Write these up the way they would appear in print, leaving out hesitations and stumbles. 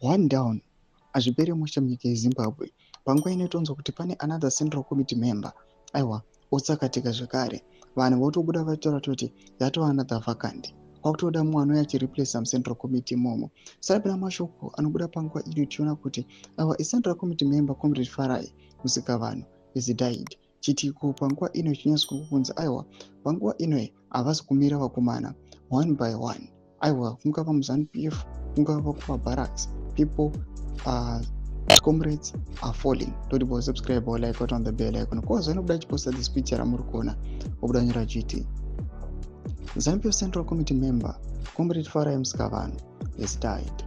One down, hazviperi mushe munyika yeZimbabwe. Panguva ino tonzwa kuti pane another central committee member, aiwa, otsakatika zvekare. Vanhu votobuda vachitaura toti yatova another vacant, kwakutoda mumwe anouya achireplaca mucentral committee imomo. Sarapina mashoko anobuda panguva ino, tichiona kuti aiwa, icentral committee member Comrade Farai Musikavanhu is died. Chitiko panguva ino chinyatso kunzi aiwa, panguva ino havasi kumira vakomana, one by one, aiwa, kungava muZANU PF, kungava kumabarracks, people, comrades are falling. Don't bo subscribe or like on the bell icon. Koza inobuda ichiposta this picture ramuri kuona, obuda nyora chiti ZANU PF central committee member Comrade Farai Musikavanhu has died.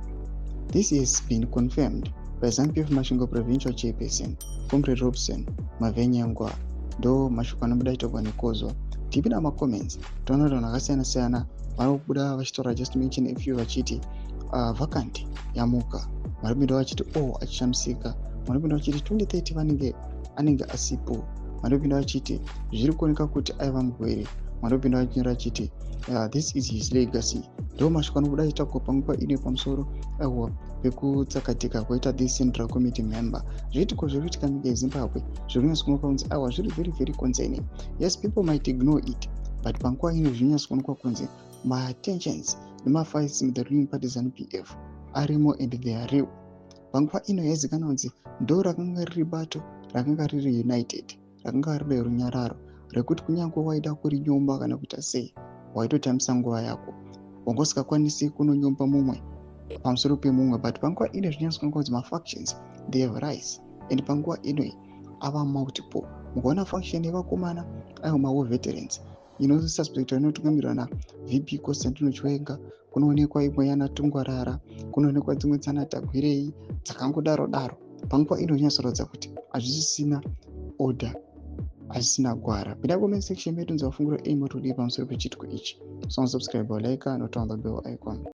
This has been confirmed by ZANU PF Masvingo provincial chairperson Comrade Robson Mavhenyengwa. Ndo mashoko anobuda aitogwa nekozwa. Tipinda macomments, toona kuti vanhu vakasiyana siyana vari kubuda vachitaura. Just mention a few, vachiti vacant yamuka. Varipinda vachiti o oh, achishamisika. Vanopinda vachiti 2030 vanenge anenge asipo. Vanopinda vachiti zviri kuoneka kuti aiva murwere. Vanopinda vachinyora vachiti this is his legacy. Ndo mashoko anobuda achitakwa panguva ino pamusoro, aiwa, pekutsakatika kwaita this central committee member. Zviitiko zviri kuitika munyika yeZimbabwe zviri kunyatsokuonekwa kunzi aiwa, zviri very very concerning. Yes, people might ignore it, but panguva ino zvinonyatsokuonekwa kunzi matensions nemafights muthe ruling party ZANU PF arimo and they are real. Panguva ino yaizikanwa kunzi ndo rakanga riri bato rakanga riri united, rakanga riri runyararo, rekuti kunyange waida kurinyomba kana kuita sei, waitotambisa nguva yako, wanga usingakwanisi kunonyomba mumwe pamusoro pemumwe. But panguva ino zvinyatsokuonekwa kunzi mafactions, they have rise, and panguva ino ava multiple. Mukaona faction yevakomana, aiwa, mawar veterans, inosuspectwa inotungamirwa naVP Constantino Chiwenga, kunoonekwa imwe yana Tungwarara, kunoonekwa dzimwe dzana Tagwirei, dzakangodaro daro. Panguva ino zvinyatsoratidza kuti hazvisisina order, hazvisina gwara. Pinda comment section medu, nzwa fungiro enyu, motodii pamusoro pechiitiko ichi? So subscribe, like, noturn on the bell icon.